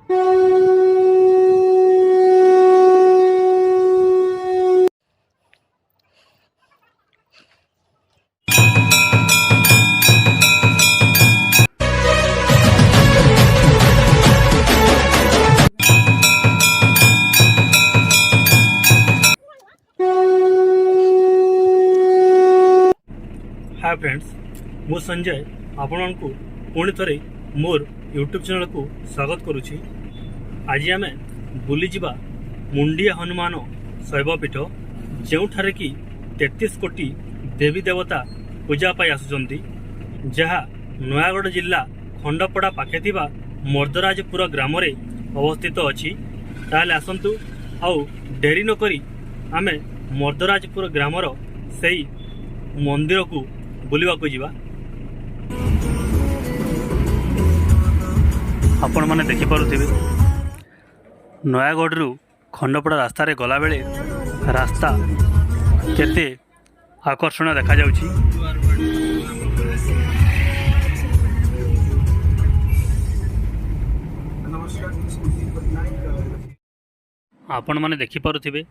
ହାଏ friends, ମୁଁ ସଞ୍ଜୟ ଆପଣଙ୍କୁ ପୁଣି ଥରେ ମୋର ୟୁଟ୍ୟୁବ୍ ଚ୍ୟାନେଲକୁ ସ୍ୱାଗତ କରୁଛି। ଆଜି ଆମେ ବୁଲିଯିବା ମୁଣ୍ଡିଆ ହନୁମାନ ଶୈବପୀଠ, ଯେଉଁଠାରେ କି 33 କୋଟି ଦେବୀ ଦେବତା ପୂଜା ପାଇ ଆସୁଛନ୍ତି, ଯାହା ନୟାଗଡ଼ ଜିଲ୍ଲା ଖଣ୍ଡପଡ଼ା ପାଖେ ଥିବା ମର୍ଦ୍ଦରାଜପୁର ଗ୍ରାମରେ ଅବସ୍ଥିତ ଅଛି। ତାହେଲେ ଆସନ୍ତୁ, ଆଉ ଡେରି ନକରି ଆମେ ମର୍ଦ୍ଦରାଜପୁର ଗ୍ରାମର ସେଇ ମନ୍ଦିରକୁ ବୁଲିବାକୁ ଯିବା। ଆପଣମାନେ ଦେଖିପାରୁଥିବେ, ନୟାଗଡ଼ରୁ ଖଣ୍ଡପଡ଼ା ରାସ୍ତାରେ ଗଲାବେଳେ ରାସ୍ତା କେତେ ଆକର୍ଷଣୀୟ ଦେଖାଯାଉଛି। ନମସ୍କାର, ମୁଁ ସ୍ମୃତି ପଟ୍ଟନାୟକ। ଆପଣମାନେ ଦେଖିପାରୁଥିବେ,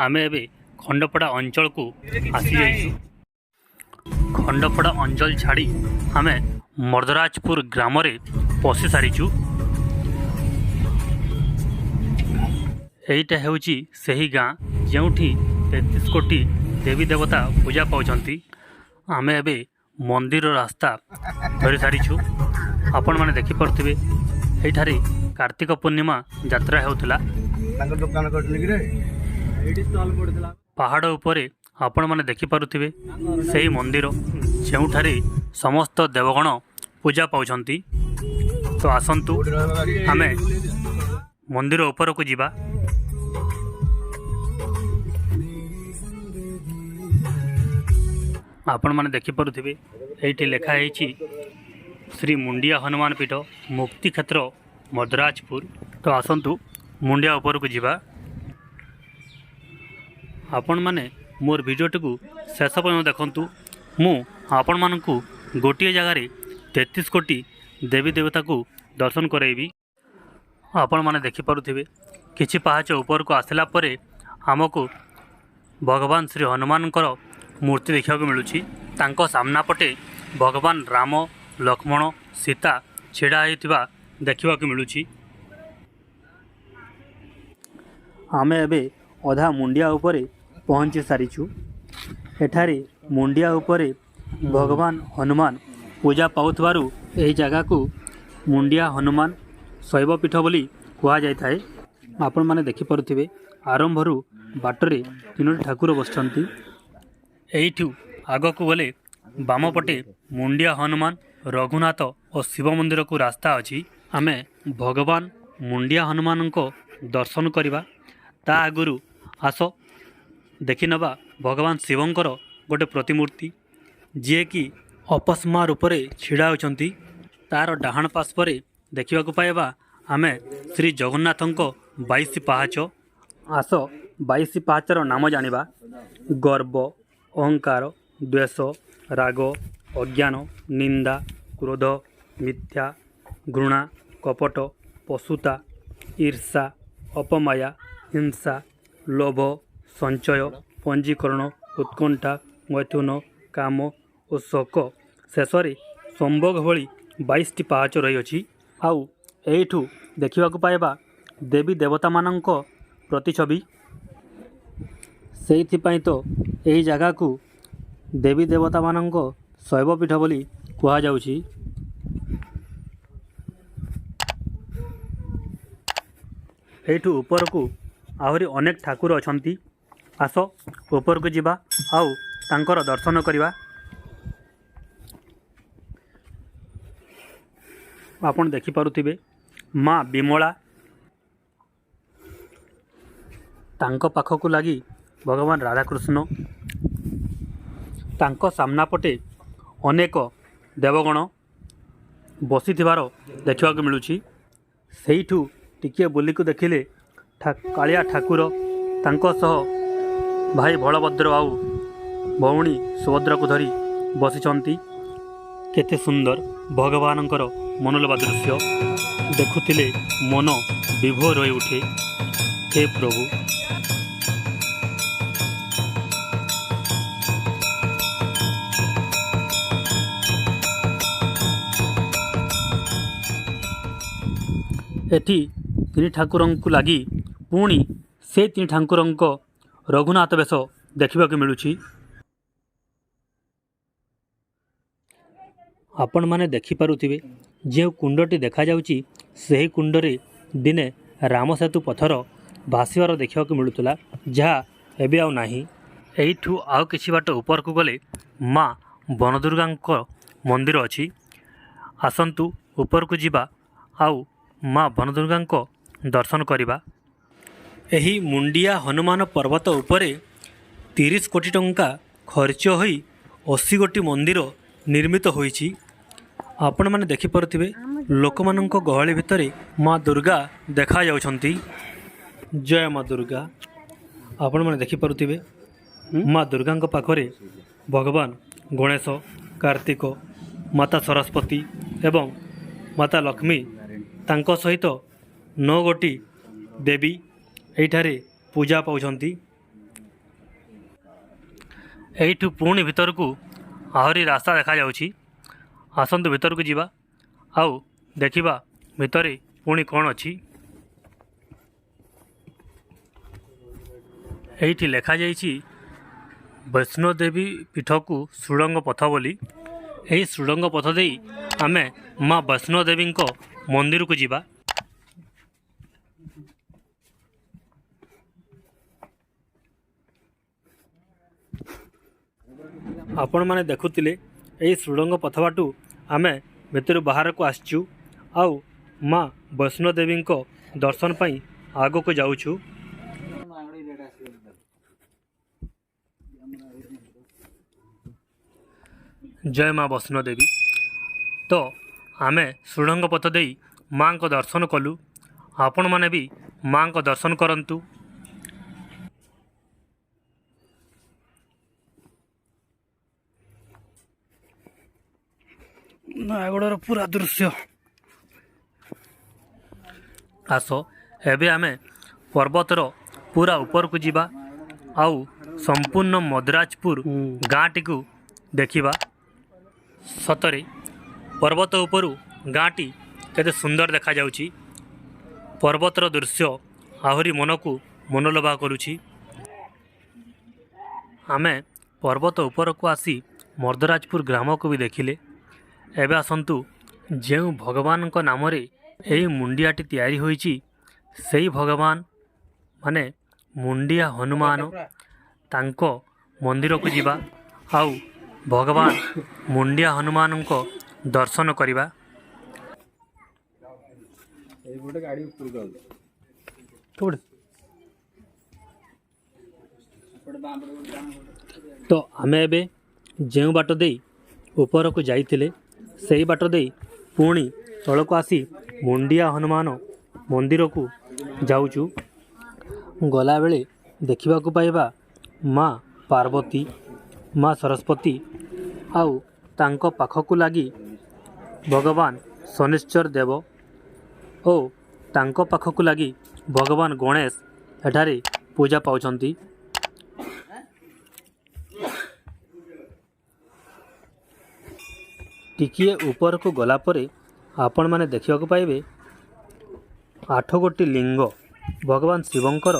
ଆମେ ଏବେ ଖଣ୍ଡପଡ଼ା ଅଞ୍ଚଳକୁ ଆସିଯାଇଛୁ। ଖଣ୍ଡପଡ଼ା ଅଞ୍ଚଳ ଛାଡ଼ି ଆମେ ମର୍ଦ୍ଦରାଜପୁର ଗ୍ରାମରେ ପଶି ସାରିଛୁ। ଏଇଟା ହେଉଛି ସେହି ଗାଁ, ଯେଉଁଠି 33 କୋଟି ଦେବୀ ଦେବତା ପୂଜା ପାଉଛନ୍ତି। ଆମେ ଏବେ ମନ୍ଦିର ରାସ୍ତା ଧରି ସାରିଛୁ। ଆପଣମାନେ ଦେଖିପାରୁଥିବେ, ଏଇଠାରେ କାର୍ତ୍ତିକ ପୂର୍ଣ୍ଣିମା ଯାତ୍ରା ହେଉଥିଲା। ତାଙ୍କ ଦୋକାନ କରିଥିଲେ କିରେ? ଏଇଠି ଷ୍ଟଲ୍ ପଡ଼ିଥିଲା। ପାହାଡ଼ ଉପରେ ଆପଣମାନେ ଦେଖିପାରୁଥିବେ ସେହି ମନ୍ଦିର, ଯେଉଁଠାରେ ସମସ୍ତ ଦେବଗଣ ପୂଜା ପାଉଛନ୍ତି। ତ ଆସନ୍ତୁ, କୋଉଠି ରହିବ ଗାଡ଼ି? ଆମେ ମନ୍ଦିର ଉପରକୁ ଯିବା। ଆପଣମାନେ ଦେଖିପାରୁଥିବେ, ଏଇଠି ଲେଖା ହେଇଛି ଶ୍ରୀ ମୁଣ୍ଡିଆ ହନୁମାନ ପୀଠ, ମୁକ୍ତିକ୍ଷେତ୍ର, ମର୍ଦ୍ଦରାଜପୁର। ତ ଆସନ୍ତୁ, ମୁଣ୍ଡିଆ ଉପରକୁ ଯିବା। ଆପଣମାନେ ମୋର ଭିଡ଼ିଓଟିକୁ ଶେଷ ପର୍ଯ୍ୟନ୍ତ ଦେଖନ୍ତୁ। ମୁଁ ଆପଣମାନଙ୍କୁ ଗୋଟିଏ ଜାଗାରେ 33 କୋଟି ଦେବୀ ଦେବତାକୁ ଦର୍ଶନ କରାଇବି। ଆପଣମାନେ ଦେଖିପାରୁଥିବେ, କିଛି ପାହାଚ ଉପରକୁ ଆସିଲା ପରେ ଆମକୁ ଭଗବାନ ଶ୍ରୀ ହନୁମାନଙ୍କର ମୂର୍ତ୍ତି ଦେଖିବାକୁ ମିଳୁଛି। ତାଙ୍କ ସାମ୍ନା ପଟେ ଭଗବାନ ରାମ, ଲକ୍ଷ୍ମଣ, ସୀତା ଛିଡ଼ା ହୋଇଥିବା ଦେଖିବାକୁ ମିଳୁଛି। ଆମେ ଏବେ ଅଧା ମୁଣ୍ଡିଆ ଉପରେ ପହଞ୍ଚି ସାରିଛୁ। ଏଠାରେ ମୁଣ୍ଡିଆ ଉପରେ ଭଗବାନ ହନୁମାନ ପୂଜା ପାଉଥିବାରୁ ଏହି ଜାଗାକୁ ମୁଣ୍ଡିଆ ହନୁମାନ ଶୈବପୀଠ ବୋଲି କୁହାଯାଇଥାଏ। ଆପଣମାନେ ଦେଖିପାରୁଥିବେ, ଆରମ୍ଭରୁ ବାଟରେ ତିନୋଟି ଠାକୁର ବସିଛନ୍ତି। ଏଇଠୁ ଆଗକୁ ଗଲେ ବାମ ପଟେ ମୁଣ୍ଡିଆ ହନୁମାନ, ରଘୁନାଥ ଓ ଶିବ ମନ୍ଦିରକୁ ରାସ୍ତା ଅଛି। ଆମେ ଭଗବାନ ମୁଣ୍ଡିଆ ହନୁମାନଙ୍କ ଦର୍ଶନ କରିବା। ତା ଆଗରୁ ଆସ, ଦେଖିନେବା ଭଗବାନ ଶିବଙ୍କର ଗୋଟେ ପ୍ରତିମୂର୍ତ୍ତି, ଯିଏକି ଅପସ୍ମା ରୂପରେ ଛିଡ଼ା ହୋଇଛନ୍ତି। ତାର ଡାହାଣ ପାର୍ଶ୍ୱରେ ଦେଖିବାକୁ ପାଇବା ଆମେ ଶ୍ରୀ ଜଗନ୍ନାଥଙ୍କ 22 ପାହାଚ। ଆସ, 22 ପାହାଚର ନାମ ଜାଣିବା। ଗର୍ବ, ଅହଙ୍କାର, ଦ୍ୱେଷ, ରାଗ, ଅଜ୍ଞାନ, ନିନ୍ଦା, କ୍ରୋଧ, ମିଥ୍ୟା, ଘୃଣା, କପଟ, ପଶୁତା, ଈର୍ଷା, ଅପମାୟା, ହିଂସା, ଲୋଭ, ସଞ୍ଚୟ, ପଞ୍ଜୀକରଣ, ଉତ୍କଣ୍ଠା, ମୈଥୁନ, କାମ ଓ ଶୋକ, ଶେଷରେ ସମ୍ଭୋଗ ଭଳି 22ଟି ପାହାଚ ରହିଅଛି। ଆଉ ଏଇଠୁ ଦେଖିବାକୁ ପାଇବା ଦେବୀ ଦେବତାମାନଙ୍କ ପ୍ରତିଛବି। ସେଇଥିପାଇଁ ତ ଏହି ଜାଗାକୁ ଦେବୀ ଦେବତାମାନଙ୍କ ଶୈବପୀଠ ବୋଲି କୁହାଯାଉଛି। ଏଇଠୁ ଉପରକୁ ଆହୁରି ଅନେକ ଠାକୁର ଅଛନ୍ତି। ଆସ, ଉପରକୁ ଯିବା ଆଉ ତାଙ୍କର ଦର୍ଶନ କରିବା। ଆପଣ ଦେଖିପାରୁଥିବେ, ମା ବିମଳା, ତାଙ୍କ ପାଖକୁ ଲାଗି ଭଗବାନ ରାଧାକୃଷ୍ଣ, ତାଙ୍କ ସାମ୍ନା ପଟେ ଅନେକ ଦେବଗଣ ବସିଥିବାର ଦେଖିବାକୁ ମିଳୁଛି। ସେଇଠୁ ଟିକିଏ ବୁଲିକୁ ଦେଖିଲେ କାଳିଆ ଠାକୁର, ତାଙ୍କ ସହ ଭାଇ ବଳଭଦ୍ର ଆଉ ଭଉଣୀ ସୁଭଦ୍ରାକୁ ଧରି ବସିଛନ୍ତି। କେତେ ସୁନ୍ଦର ଭଗବାନଙ୍କର ମନୋଲୋଭା ଦୃଶ୍ୟ! ଦେଖୁଥିଲେ ମନ ବିଭୋର ହୋଇ ଉଠେ। ହେ ପ୍ରଭୁ। ଏଠି ତିନି ଠାକୁରଙ୍କୁ ଲାଗି ପୁଣି ସେ ତିନି ଠାକୁରଙ୍କ ରଘୁନାଥ ବେଶ ଦେଖିବାକୁ ମିଳୁଛି। ଆପଣମାନେ ଦେଖିପାରୁଥିବେ, ଯେଉଁ କୁଣ୍ଡଟି ଦେଖାଯାଉଛି, ସେହି କୁଣ୍ଡରେ ଦିନେ ରାମସେତୁ ପଥର ଭାସିବାର ଦେଖିବାକୁ ମିଳୁଥିଲା, ଯାହା ଏବେ ଆଉ ନାହିଁ। ଏଇଠୁ ଆଉ କିଛି ବାଟ ଉପରକୁ ଗଲେ ମା ବନଦୁର୍ଗାଙ୍କ ମନ୍ଦିର ଅଛି। ଆସନ୍ତୁ ଉପରକୁ ଯିବା ଆଉ ମା ବନଦୁର୍ଗାଙ୍କ ଦର୍ଶନ କରିବା। ଏହି ମୁଣ୍ଡିଆ ହନୁମାନ ପର୍ବତ ଉପରେ 30 କୋଟି ଟଙ୍କା ଖର୍ଚ୍ଚ ହୋଇ 80 ଗୋଟି ମନ୍ଦିର ନିର୍ମିତ ହୋଇଛି। ଆପଣମାନେ ଦେଖିପାରୁଥିବେ, ଲୋକମାନଙ୍କ ଗହଳି ଭିତରେ ମା ଦୁର୍ଗା ଦେଖାଯାଉଛନ୍ତି। ଜୟ ମା ଦୁର୍ଗା। ଆପଣମାନେ ଦେଖିପାରୁଥିବେ, ମା ଦୁର୍ଗାଙ୍କ ପାଖରେ ଭଗବାନ ଗଣେଶ, କାର୍ତ୍ତିକ, ମାତା ସରସ୍ୱତୀ ଏବଂ ମାତା ଲକ୍ଷ୍ମୀ, ତାଙ୍କ ସହିତ ନଅ ଗୋଟି ଦେବୀ ଏଇଠାରେ ପୂଜା ପାଉଛନ୍ତି। ଏଇଠୁ ପୁଣି ଭିତରକୁ ଆହୁରି ରାସ୍ତା ଦେଖାଯାଉଛି। ଆସନ୍ତୁ ଭିତରକୁ ଯିବା ଆଉ ଦେଖିବା ଭିତରେ ପୁଣି କ'ଣ ଅଛି। ଏଇଠି ଲେଖାଯାଇଛି ବୈଷ୍ଣୋଦେବୀ ପୀଠକୁ ସୁଡ଼ଙ୍ଗ ପଥ ବୋଲି। ଏହି ସୁଡ଼ଙ୍ଗ ପଥ ଦେଇ ଆମେ ମା ବୈଷ୍ଣୋଦେବୀଙ୍କ ମନ୍ଦିରକୁ ଯିବା। ଆପଣମାନେ ଦେଖୁଥିଲେ, ଏହି ସୁଡ଼ଙ୍ଗ ପଥ ବାଟୁ ଆମେ ଭିତରୁ ବାହାରକୁ ଆସିଛୁ ଆଉ ମା ବୈଷ୍ଣୋଦେବୀଙ୍କ ଦର୍ଶନ ପାଇଁ ଆଗକୁ ଯାଉଛୁ। ଜୟ ମା ବୈଷ୍ଣୋଦେବୀ। ତ ଆମେ ସୁଡ଼ଙ୍ଗ ପଥ ଦେଇ ମାଙ୍କ ଦର୍ଶନ କଲୁ। ଆପଣମାନେ ବି ମାଙ୍କ ଦର୍ଶନ କରନ୍ତୁ। ନୟାଗଡ଼ର ପୁରା ଦୃଶ୍ୟ। ଆସ, ଏବେ ଆମେ ପର୍ବତର ପୁରା ଉପରକୁ ଯିବା ଆଉ ସମ୍ପୂର୍ଣ୍ଣ ମଦ୍ରାଜପୁର ଗାଁଟିକୁ ଦେଖିବା। ସତରେ ପର୍ବତ ଉପରୁ ଗାଁଟି କେତେ ସୁନ୍ଦର ଦେଖାଯାଉଛି। ପର୍ବତର ଦୃଶ୍ୟ ଆହୁରି ମନକୁ ମନୋଲୋଭା କରୁଛି। ଆମେ ପର୍ବତ ଉପରକୁ ଆସି ମର୍ଦ୍ଦରାଜପୁର ଗ୍ରାମକୁ ବି ଦେଖିଲେ। ଏବେ ଆସନ୍ତୁ, ଯେଉଁ ଭଗବାନଙ୍କ ନାମରେ ଏହି ମୁଣ୍ଡିଆଟି ତିଆରି ହୋଇଛି, ସେଇ ଭଗବାନ ମାନେ ମୁଣ୍ଡିଆ ହନୁମାନ, ତାଙ୍କ ମନ୍ଦିରକୁ ଯିବା ଆଉ ଭଗବାନ ମୁଣ୍ଡିଆ ହନୁମାନଙ୍କ ଦର୍ଶନ କରିବା। ଏଇପଟେ ଗାଡ଼ି ଉପରକୁ ଯାଉଛି। କୋଉଠି? ଏପଟେ ବାଁ ପଟେ ଗୋଟେ, ଡାହାଣ ପଟେ। ତ ଆମେ ଏବେ ଯେଉଁ ବାଟ ଦେଇ ଉପରକୁ ଯାଇଥିଲେ, ସେଇ ବାଟ ଦେଇ ପୁଣି ତଳକୁ ଆସି ମୁଣ୍ଡିଆ ହନୁମାନ ମନ୍ଦିରକୁ ଯାଉଛୁ। ଗଲାବେଳେ ଦେଖିବାକୁ ପାଇବା ମା ପାର୍ବତୀ, ମା ସରସ୍ୱତୀ ଆଉ ତାଙ୍କ ପାଖକୁ ଲାଗି ଭଗବାନ ଶନିଶ୍ଚର ଦେବ ଓ ତାଙ୍କ ପାଖକୁ ଲାଗି ଭଗବାନ ଗଣେଶ ଏଠାରେ ପୂଜା ପାଉଛନ୍ତି। ଟିକିଏ ଉପରକୁ ଗଲା ପରେ ଆପଣମାନେ ଦେଖିବାକୁ ପାଇବେ ଆଠ ଗୋଟି ଲିଙ୍ଗ ଭଗବାନ ଶିବଙ୍କର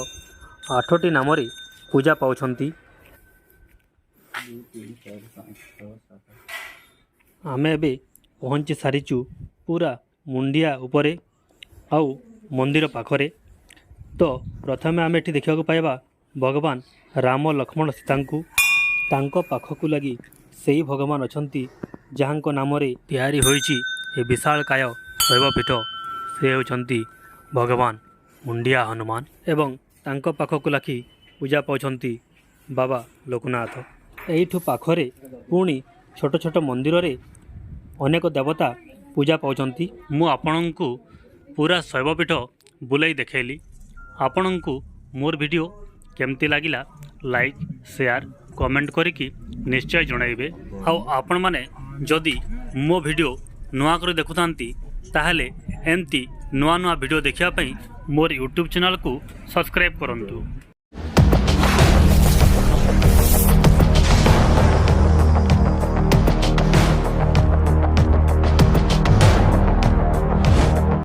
ଆଠଟି ନାମରେ ପୂଜା ପାଉଛନ୍ତି। 2, 3, 4, 5, 6, 7। ଆମେ ଏବେ ପହଞ୍ଚି ସାରିଛୁ ପୁରା ମୁଣ୍ଡିଆ ଉପରେ ଆଉ ମନ୍ଦିର ପାଖରେ। ତ ପ୍ରଥମେ ଆମେ ଏଠି ଦେଖିବାକୁ ପାଇବା ଭଗବାନ ରାମ, ଲକ୍ଷ୍ମଣ, ସୀତାଙ୍କୁ। ତାଙ୍କ ପାଖକୁ ଲାଗି ସେଇ ଭଗବାନ ଅଛନ୍ତି ଯାହାଙ୍କ ନାମରେ ତିଆରି ହୋଇଛି ଏ ବିଶାଳକାୟ ଶୈବପୀଠ। ସେ ହେଉଛନ୍ତି ଭଗବାନ ମୁଣ୍ଡିଆ ହନୁମାନ ଏବଂ ତାଙ୍କ ପାଖକୁ ଲାଖି ପୂଜା ପାଉଛନ୍ତି ବାବା ଲୋକନାଥ। ଏଇଠୁ ପାଖରେ ପୁଣି ଛୋଟ ଛୋଟ ମନ୍ଦିରରେ ଅନେକ ଦେବତା ପୂଜା ପାଉଛନ୍ତି। ମୁଁ ଆପଣଙ୍କୁ ପୁରା ଶୈବପୀଠ ବୁଲାଇ ଦେଖାଇଲି। ଆପଣଙ୍କୁ ମୋର ଭିଡ଼ିଓ କେମିତି ଲାଗିଲା, ଲାଇକ୍, ସେୟାର, କମେଣ୍ଟ କରିକି ନିଶ୍ଚୟ ଜଣାଇବେ। ଆଉ ଆପଣମାନେ ଯଦି ମୋ ଭିଡ଼ିଓ ନୂଆ କରି ଦେଖୁଥାନ୍ତି, ତାହେଲେ ଏମିତି ନୂଆ ନୂଆ ଭିଡ଼ିଓ ଦେଖିବା ପାଇଁ ମୋର ୟୁଟ୍ୟୁବ୍ ଚ୍ୟାନେଲକୁ ସବସ୍କ୍ରାଇବ୍ କରନ୍ତୁ।